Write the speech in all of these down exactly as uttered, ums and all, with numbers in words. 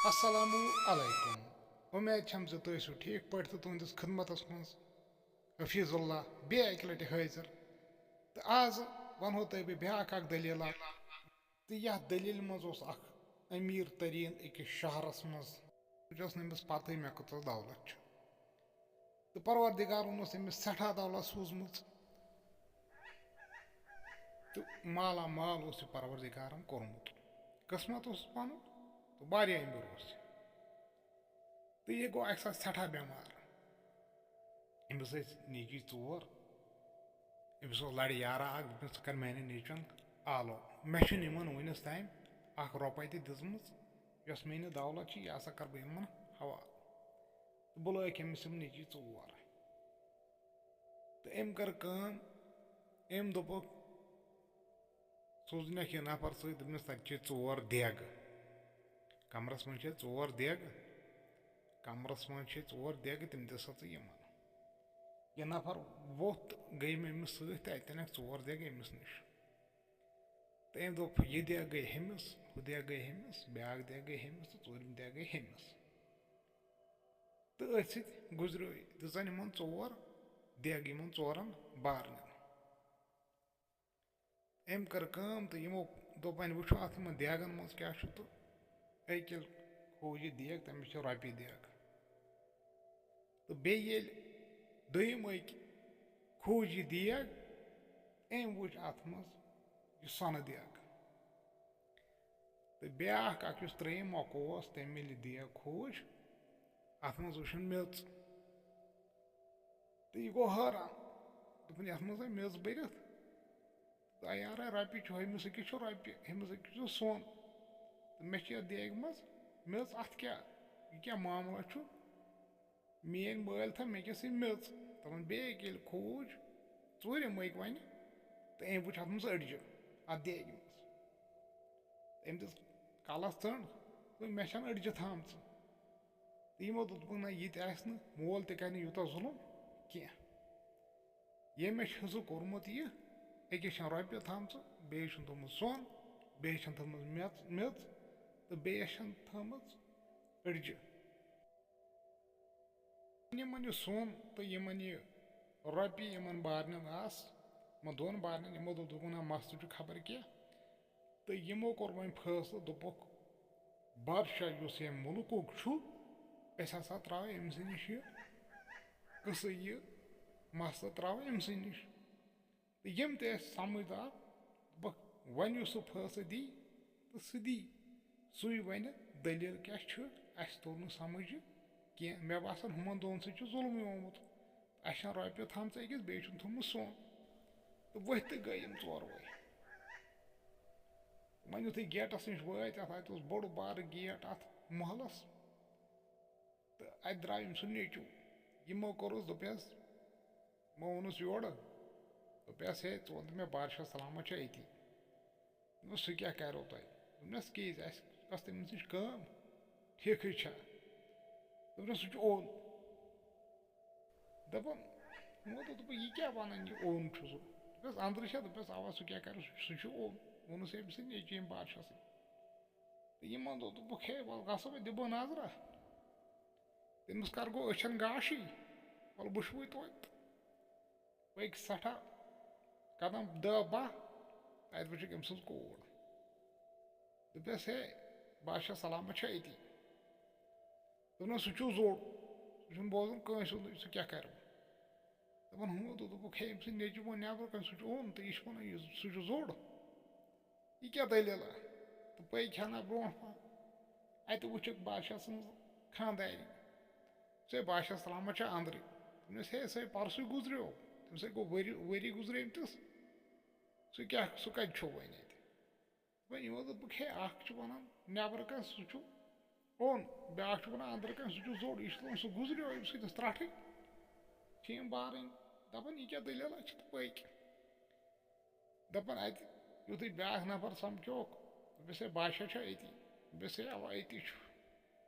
السلام علیکم۔ اُمید چھم زِ تُہۍ ٲسِو ٹھیٖک پٲٹھۍ تہٕ تُہنٛدِس خدمتس منٛز حفیظ اللہ بیٚیہِ اَکہِ لٹہِ حٲضِر۔ تہٕ آز ونہو تۄہہِ بہٕ بیٛاکھ اکھ دٔلیٖلہ۔ تہٕ یتھ دٔلیٖلہِ منٛز اوس اکھ أمیٖر تریٖن أکِس شہرس منٛز۔ سُہ چھُ، ٲس نہٕ أمِس پتہٕے مےٚ کۭژاہ دولت چھِ۔ تہٕ پروردگارن اوس أمِس سٮ۪ٹھاہ دولت سوٗزمٕژ۔ تہٕ مالا مال اوس یہِ پروردگارن کوٚرمُت۔ قٕسمت اوس پنُن تہٕ واریاہ أمیٖر اوس یہِ۔ تہٕ یہِ گوٚو اکہِ ساتہٕ سٮ۪ٹھاہ بٮ۪مار۔ أمِس ٲسۍ نیٚچی ژور۔ أمِس اوس لڑِ یارا اکھ، دوٚپمَس، "ژٕ کر میانٮ۪ن نیٚچوٮ۪ن آلو۔ مےٚ چھُنہٕ یِمن وُنِس تام اکھ رۄپے تہِ دِژمٕژ۔ یۄس میٲنۍ دولت چھِ، یہِ ہسا کر بہٕ یِمن حوالہٕ۔" تہٕ بُلٲوِکھ أمِس یِم نیٚچی ژور۔ تہٕ أمۍ کٔر کٲم، أمۍ دوٚپُکھ، سوٗزنَکھ یہِ نفر سۭتۍ، دوٚپنَس، "تَتہِ چھِ ژور دیگہٕ۔ کمرَس منٛز چھِ ژور دیگہٕ۔ کمرَس منٛز چھِ ژور دیگہٕ، تِم دِ سا ژٕ یِمَن۔" یہِ نفر ووٚتھ تہٕ گٔے أمِس سۭتۍ تہٕ اَتہِ اَنَکھ ژور دیگہٕ أمِس نِش۔ تہٕ أمۍ دوٚپ، "یہِ دیگ گٔے ہُمِس، ہُہ دیگ گٔے ہُمِس، بیٛاکھ دیگ گٔے ہُمِس تہٕ ژوٗرِم دیگ گٔے ہُمِس۔" تہٕ أتھۍ سۭتۍ گُزریو، دِژَن یِمَن ژور دیگہٕ یِمَن ژورَن بارنٮ۪ن۔ أمۍ کٔر کٲم تہٕ یِمو دوٚپ، "وۄنۍ وٕچھو اَتھ یِمَن دیگَن منٛز کیٛاہ چھُ۔" تہٕ أکۍ ییٚلہِ کھوٗج یہِ دیگ، تٔمِس چھِ رۄپیہِ دیگ۔ تہٕ بیٚیہِ ییٚلہِ دوٚیِم أکۍ کھوٗج یہِ دیگ، أمۍ وٕچھ اَتھ منٛز یہِ سۄنہٕ دیگ۔ تہٕ بیٛاکھ اَکھ یُس ترٛیٚیِم مۄکہٕ اوس، تٔمۍ ییٚلہِ یہِ دیگ کھوٗج، اَتھ منٛز وٕچھُن میٚژ۔ تہٕ یہِ گوٚو حٲران، دوٚپُن، "یَتھ منٛز ہے میٚژ بٔرِتھ، تہٕ عیارے رۄپیہِ چھُ، ہُمِس أکِس چھُ رۄپیہِ، ہُمِس أکِس چھُ سۄن۔ تہٕ مےٚ چھِ یَتھ دیگہِ منٛز میٚژ، اَتھ کیٛاہ؟ یہِ کیٛاہ معاملہ چھُ؟ میٛٲنۍ مٲلۍ تھٲو مےٚ کِس یہِ میٚژ۔" دَپان، بیٚیہِ ییٚلہِ کھوٗج، ژوٗرِم أکۍ وَنہِ، تہٕ أمۍ وٕچھ اَتھ منٛز أڈجہِ، اَتھ دیگہِ منٛز۔ أمۍ دِژ کَلَس ژٔنٛڈ، دوٚپ، "مےٚ چھَنہٕ أڈجہِ تھامژٕ۔" تہٕ یِمو دوٚپ، دوٚپُکھ، "نہ، یہِ تہِ آسہِ نہٕ، مول تہِ کَرِ نہٕ یوٗتاہ ظُلُم کینٛہہ۔ ییٚمۍ مےٚ چھُ حِصہٕ کوٚرمُت یہِ، أکِس چھَنہٕ رۄپیہِ تھامژٕ، بیٚیِس چھُنہٕ تھوٚمُت سۄن، بیٚیِس چھَنہٕ تھٲومٕژ میٚژ، میٚژ تہٕ بیٚیِس چھَنہٕ تھٲومٕژ أڈجہِ۔" یِمَن یہِ سۄن تہٕ یِمَن یہِ رۄپیہِ یِمَن بارنٮ۪ن آس، یِمَن دۄن بارنٮ۪ن، یِمو دوٚپ، دوٚپُکھ، "نہ، مَسلہٕ چھُ خبر کیٛاہ۔" تہٕ یِمو کوٚر وۄنۍ فٲصلہٕ، دوٚپُکھ، بادشاہ یُس ییٚمہِ مُلکُک چھُ، أسۍ ہسا ترٛاوو أمۍ سٕے نِش یہِ قٕصہٕ، یہِ مسلہٕ ترٛاوو أمۍ سٕے نِش۔ تہٕ یِم تہِ ٲسۍ سمجھدار، دوٚپُکھ، وۄنۍ یُس سُہ فٲصلہٕ دی تہٕ سُہ دی، سُے وَنہِ دٔلیٖل کیٛاہ چھُ، اَسہِ توٚر نہٕ سمجھ یہِ کینٛہہ۔ مےٚ باسان، ہُمَن دۄن سۭتۍ چھُ ظُلمٕے آمُت۔ اَسہِ چھَنہٕ رۄپیہِ تھامژٕ أکِس، بیٚیہِ چھُنہٕ تھوٚمُت سۄن۔ تہٕ ؤتھۍ تہٕ گٔے یِم ژوروَے۔ وۄنۍ یُتھُے گیٹَس نِش وٲتۍ، اَتھ، اَتہِ اوس بوٚڑ بارٕ گیٹ اَتھ محلَس۔ تہٕ اَتہِ درٛاو أمۍ سُنٛد نیٚچوٗ۔ یِمو کوٚرُس، دوٚپنَس، یِمو ووٚنُس یورٕ، دوٚپنَس، "ہے، ژٕ وَن تہٕ مےٚ، بادشاہ سلامت چھا أتی؟" دوٚپنَس، "سُہ کیٛاہ کَرو تۄہہِ؟" دوٚپنَس، "کِہیٖنۍ، اَسہِ ٲس تٔمِس نِش کٲم، ٹھیٖکھٕے چھا؟" دوٚپنَس، "سُہ چھُ اوٚن۔" دَپان، یِمو دوٚپ، دوٚپُکھ، "یہِ کیٛاہ وَنان، یہِ اوٚن چھُ سُہ؟" دوٚپنَس، "أنٛدرٕ چھا؟" دوٚپنَس، "اَوا، سُہ کیٛاہ کَرِ، سُہ چھُ، سُہ چھُ اوٚن۔" ووٚنُس أمۍ سٕنٛدۍ نیٚچوۍ بادشاہ سٕنٛدۍ۔ تہٕ یِمَن دوٚپ، دوٚپُکھ، "ہے، وَلہٕ گژھو وۄنۍ، دِمو نظرہ، تٔمِس کَر گوٚو أچھَن گاشٕے، وَلہٕ وٕچھوٕے توتہِ۔" پٔکۍ سٮ۪ٹھاہ قدم دَہ باہ، اَتہِ وٕچھِکھ أمۍ سٕنٛز کوٗر۔ دوٚپنَس، "ہے، بادشاہ سلامت چھا أتی؟" دوٚپنَس، "سُہ چھُ زوٚڑ، سُہ چھُنہٕ بوزان کٲنٛسہِ ہُنٛدُے، سُہ کیٛاہ کَرِ وۄنۍ؟" دَپان، ہُمو دوٚپ، دوٚپُکھ، "ہے، أمۍ سٕنٛدۍ نیٚچوۍ ووٚن نٮ۪برٕ کَنہِ، سُہ چھُ اوٚن تہٕ یہِ چھُ وَنان، یہِ، سُہ چھُ زوٚڑ، یہِ کیٛاہ دٔلیٖلہ؟" تہٕ پٔکۍ ہنا برٛونٛٹھ پَہَن۔ اَتہِ وٕچھِکھ بادشاہ سٕنٛز خانٛدارِنۍ، سۄے بادشاہ سلامت چھےٚ اَنٛدرٕے۔ دوٚپنَس، "ہے، سۄے پَرسُے گُزریو، تٔمِس ہے گوٚو ؤری، ؤری گُزریمتِس، سُہ کیٛاہ، سُہ کَتہِ چھُو وۄنۍ اَتہِ؟" وۄنۍ یِمو دوٚپُکھ، "ہے، اَکھ چھُ وَنان نٮ۪برٕ کَنہِ، سُہ چھُ اوٚن، بیٛاکھ چھُ وَنان اَنٛدرٕ کَنہِ، سُہ چھُ زوٚڑ، یہِ چھُ دَپان، سُہ گُزریو، أمِس سۭتۍ ٲس ترٛٹھٕے۔" چھِ یِم بارٕنۍ دَپان، "یہِ کیٛاہ دٔلیٖلہ چھِ؟" تہٕ پٔکۍ۔ دَپان، اَتہِ یُتھُے بیٛاکھ نفر سَمکھیوکھ، دوٚپُس، "ہے، بادشاہ چھا أتی؟" دوٚپُس، "ہے، اَوا، أتی چھُ۔"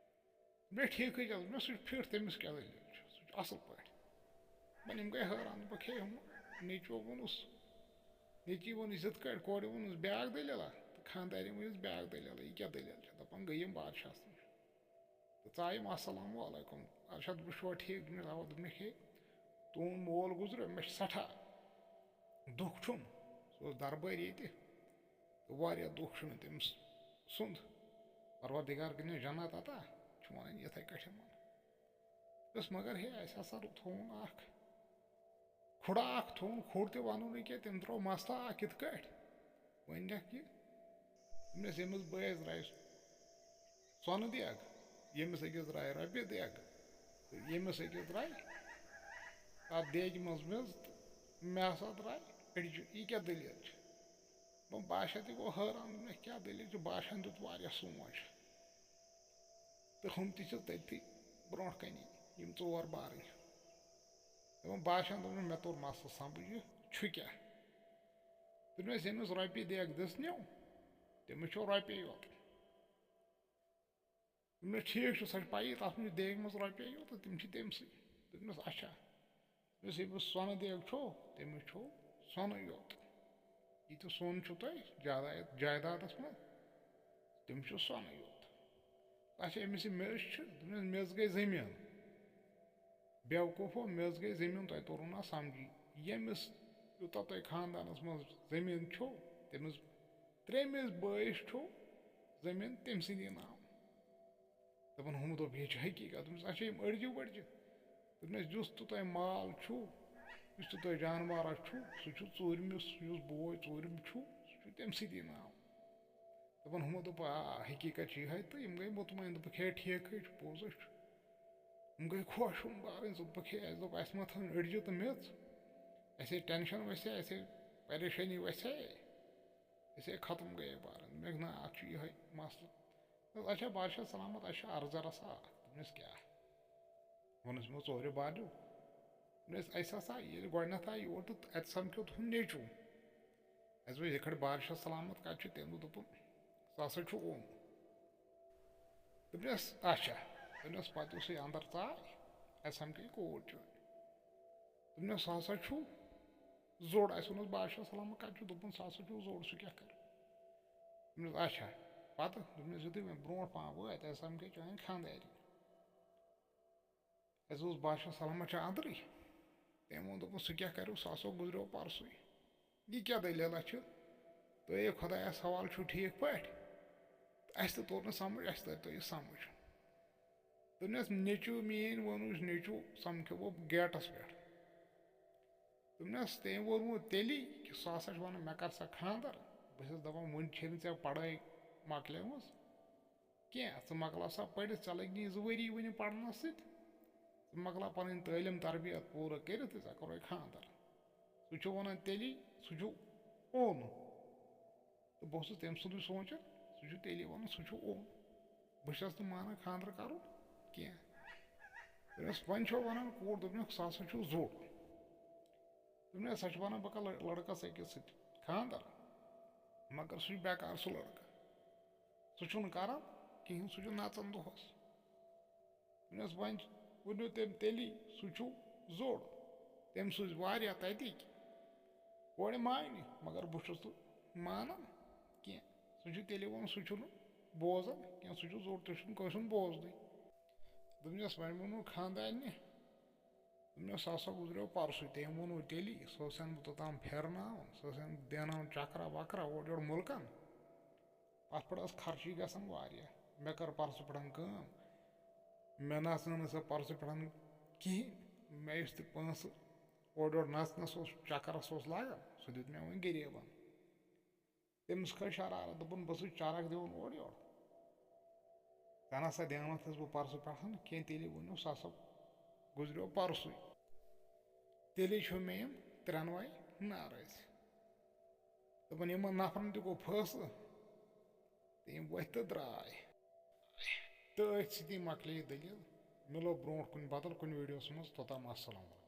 مےٚ ٹھیٖکٕے چھُ، مےٚ سُہ چھُ فِٹ، تٔمِس کیٛاہ دٔلیٖل چھُ، سُہ چھُ اَصٕل پٲٹھۍ۔ وۄنۍ یِم گٔے حٲران، دوٚپُکھ، "ہے، ہُم نیٚچوٗ ووٚنُس، نیٚچی ووٚنُس یِتھ کٲٹھۍ، کورِ ووٚنُس بیٛاکھ دٔلیٖلہ، تہٕ خانٛدارٮ۪ن ووٚنُس بیٛاکھ دٔلیٖلہ، یہِ کیٛاہ دٔلیٖل چھےٚ؟" دَپان گٔے یِم بادشاہَس نِش۔ تہٕ ژایِم، "السلام علیکم، ارشد، بہٕ چھُوا ٹھیٖک؟" دوٚپمَس، "اَوا۔" دوٚپمَس، "ہے، تُہُنٛد مول گُزریو، مےٚ چھِ سٮ۪ٹھاہ دُکھ چھُم۔" سُہ اوس دربٲرۍ ییٚتہِ، تہٕ واریاہ دُکھ چھُ مےٚ تٔمۍ سُنٛد۔ پروردگار کٔرِنَس جنت عطا، چھُ وَنان یِتھَے کٲٹھۍ یِمَن۔ دوٚپمَس، "مگر ہے، اَسہِ ہسا تھوٚوُن اَکھ کھُڑا اَکھ تھوٚوُن، کھُڑ تہِ وَنو نہٕ کینٛہہ، تٔمۍ ترٛوو مسلہٕ اَکھ یِتھ کٲٹھۍ۔ وۄنۍ لیکھ یہِ، دوٚپمَس، ییٚمِس بٲیِس درٛایہِ سۄنہٕ دیگ، ییٚمِس أکِس درٛایہِ رۄپیہِ دیگ، تہٕ ییٚمِس أکِس درٛایہِ تَتھ دیگہِ منٛز میٚژ، تہٕ مےٚ ہسا درٛایہِ أڈجہِ۔ یہِ کیٛاہ دٔلیٖل چھِ؟" دوٚپُن، بادشاہ تہِ گوٚو حٲران، دوٚپنَس، "کیٛاہ دٔلیٖل چھِ؟" بادشاہَن دیُت واریاہ سونٛچ۔ تہٕ ہُم تہِ چھِ تٔتھی برونٛٹھ کَنی، یِم ژور بارٕنۍ۔ دوٚپُن، بادشاہَن دوٚپُن، "مےٚ توٚر مسلہٕ سمجھ، یہِ چھُ کیٛاہ؟" دوٚپمَس، "ییٚمِس رۄپیہِ دیگ دِژ نِو، تٔمِس چھو رۄپیہِ یوت۔" دوٚپمَس، "ٹھیٖک چھُ، سۄ چھِ پَیی، تَتھ منٛز چھِ دیگہِ منٛز رۄپیہِ یوت تہٕ تِم چھِ تٔمۍ سٕے۔" دوٚپمَس، "اچھا۔" دوٚپمَس، "ییٚمِس سۄنہٕ دیگ چھو، تٔمِس چھو سۄنٕے یوت۔ یہِ تہِ سۄن چھُ تۄہہِ، جاداد-، جایدادَس منٛز، تٔمِس چھُ سۄنٕے یوت۔ اچھا، أمِس یہِ میٚژ چھِ؟" دوٚپمَس، "میٚژ گٔے زٔمیٖن۔ بیوقوٗفو، میٚژ گٔے زٔمیٖن، تۄہہِ توٚروٕ نا سمجھی؟ ییٚمِس یوٗتاہ تۄہہِ خاندانَس منٛز زٔمیٖن چھو، تٔمِس ترٛیٚیِمِس بٲیِس چھو زٔمیٖن تٔمۍ سٕنٛدی ناو۔" دَپان، ہُمو دوٚپ، "یہِ چھِ حقیٖقت۔" دوٚپمَس، "اچھا، یِم أڑجہِ ؤڑجہِ؟" دوٚپمَس، "یُس تہِ تۄہہِ مال چھُو، یُس تہِ تۄہہِ جانوارا چھُو، سُہ چھُ ژوٗرمِس، یُس بوے ژوٗرِم چھُ، سُہ چھُ تٔمۍ سٕنٛدی ناو۔" دَپان، ہُمو دوٚپ، "آ، حقیٖقت چھِ یِہوٚے۔" تہٕ یِم گٔے مطمعین، دوٚپُکھ، "ہے، ٹھیٖکھٕے چھُ، پوٚز ہے چھُ۔" یِم گٔے خۄش، ہُم بارٕنۍ، دوٚپُکھ، "ہے، اَسہِ دوٚپ، اَسہِ ما تھٲوٕن أڑجہِ تہٕ میٚژ؟ اَسے ٹٮ۪نشَن وَسہِ ہے، اَسے پریشٲنی وَسہِ ہے، أسے ختم گٔیے بارٕنۍ۔" دوٚپمَکھ، "نہ، اَتھ چھُ یِہوٚے مسلہٕ۔" دوٚپمَس، "اچھا، بادشاہ سلامت، اَسہِ چھِ عرضہٕ رژھا اَکھ۔" دوٚپمَس، "کیٛاہ؟" ووٚنُس یِمو ژورِ بارنیو۔ دوٚپمَس، "اَسہِ ہسا ییٚلہِ گۄڈٕنٮ۪تھ آے یور تہٕ اَتہِ سَمکھیو تُہُنٛد نیٚچوٗ۔ اَسہِ دوٚپ، یِتھ کٲٹھۍ بادشاہ سلامت کَتہِ چھُ؟" تٔمۍ دوٚپ، دوٚپُن، "سُہ ہسا چھُ اوٚن۔" دوٚپمَس، "اچھا۔" دوٚپمَس، "پَتہٕ یُسُے اَندَر ژاے، اَسہِ سَمکھے کوٗر چٲنۍ۔" دوٚپمَس، "سُہ ہسا چھُ زوٚڑ۔" اَسہِ ووٚنُس، "بادشاہ سلامت کَتہِ چھُ؟" دوٚپُن، "سُہ ہسا چھُ زوٚڑ، سُہ کیٛاہ کَرِ؟" دوٚپمَس، "اچھا۔" پَتہٕ دوٚپمَس، "یُتھُے وۄنۍ برونٛٹھ پَہَم وٲتۍ، اَسہِ سَمکھے چٲنۍ خانٛدارِنۍ۔" اَسہِ اوس بادشاہ سلامت چھا اَندرٕے؟ تٔمۍ ووٚن، دوٚپُن، "سُہ کیٛاہ کَریو؟ سُہ ہسا گُزریو پَرسُے۔ یہِ کیٛاہ دٔلیٖلہ چھِ؟ تُہۍ ہے خۄدایَس حوالہٕ چھُو ٹھیٖک پٲٹھۍ؟ تہٕ اَسہِ تہِ توٚر نہٕ سَمٕجھ، اَسہِ تَرِ تۄہہِ یہِ سَمٕجھ۔" دوٚپنَس، "نیٚچوٗ میٛٲنۍ ووٚنُس، نیٚچوٗ سَمکھیووُکھ گیٹَس پٮ۪ٹھ۔" دوٚپنَس، "تٔمۍ ووٚنمُت تیٚلی کہِ سُہ ہسا چھُ وَنان، مےٚ کَر سا خانٛدَر؟" بہٕ چھَس دَپان، وُنہِ چھے نہٕ ژےٚ پَڑھٲے مۄکلیمٕژ کینٛہہ، ژٕ مۄکلاو سا پٔرِتھ، ژےٚ لَگہِ نہٕ زٕ ؤری وُنہِ پَرنَس سۭتۍ۔ ژٕ مۄکلاو پَنٕنۍ تعلیٖم تربیت پوٗرٕ کٔرِتھ تہٕ ژےٚ کَرَے خانٛدَر۔ سُہ چھُ وَنان تیٚلی، سُہ چھُ اوٚن۔ تہٕ بہٕ اوسُس تٔمۍ سُنٛدُے سونٛچان، سُہ چھُ تیٚلی وَنان، سُہ چھُ اوٚن۔ بہٕ چھَس نہٕ مانان خانٛدَر کَرُن کینٛہہ۔ دوٚپمَس، وۄنۍ چھو وَنان کوٗر، دوٚپمَکھ، سُہ ہسا چھُ زوٚڑ۔ دوٚپمَس، سۄ چھِ وَنان، بہٕ کَرٕ لٔڑ-، لٔڑکَس أکِس سۭتۍ خانٛدَر، مگر سُہ چھُ بیکار سُہ لٔڑکہٕ۔ سُہ چھُنہٕ کَران کِہیٖنۍ، سُہ چھُ نَژان دۄہَس۔ دوٚپمَس، وۄنۍ ؤنِو تٔمۍ تیٚلی، سُہ چھُ زوٚڑ۔ تٔمۍ سوٗزۍ واریاہ تَتِکۍ کورِ ماینہِ، مگر بہٕ چھُس نہٕ مانان کینٛہہ۔ سُہ چھُ تیٚلہِ وَنان، سُہ چھُنہٕ بوزان کینٛہہ، سُہ چھُ زوٚڑ، تُہۍ چھُنہٕ کٲنٛسہِ ہُنٛد بوزنٕے۔ دوٚپمَس، وۄنۍ ووٚنُن خانٛدارنہِ، دوٚپمَس، سُہ ہسا گُزریو پَرسُے، تٔمۍ ووٚنُے تیٚلی، سُہ اوس ہَن بہٕ توٚتام پھیرناوان، سُہ اوس ہَن دیاناوان چکرا وکرا اورٕ یورٕ مُلکَن۔ اَتھ پٮ۪ٹھ ٲس خرچی گژھان واریاہ۔ مےٚ کٔر پَرسُہ پٮ۪ٹھ کٲم، مےٚ نہ ژٲنٕس سۄ پَرسُہ پٮ۪ٹھ کِہیٖنۍ۔ مےٚ یُس تہِ پونٛسہٕ اورٕ یورٕ نَژنَس اوس، چکرَس اوس لَگان، سُہ دیُت مےٚ وۄنۍ غریٖبَن۔ تٔمِس کھٔژ شرارت، دوٚپُن، بہٕ چھُس چرکھ دِوان اورٕ یورٕ۔ ژےٚ نہ سا دیانتھ چھُس بہٕ پرسہٕ پٮ۪ٹھ کینٛہہ، تیٚلہِ ؤنِو سُہ ہسا گُزریو پرسُے۔ تیٚلے چھِو مےٚ یِم ترٛٮ۪نوَے ناراض۔ دوٚپُن، یِمن نفرن تہِ گوٚو فٲصلہٕ تہٕ یِم ؤتھۍ تہٕ درٛاے۔ تہٕ أتھۍ سۭتی مۄکلے یہِ دٔلیٖل۔ مِلو برونٛٹھ کُنہِ بدل کُنہِ ویٖڈیوَس منٛز۔ توٚتام السلام علیکم۔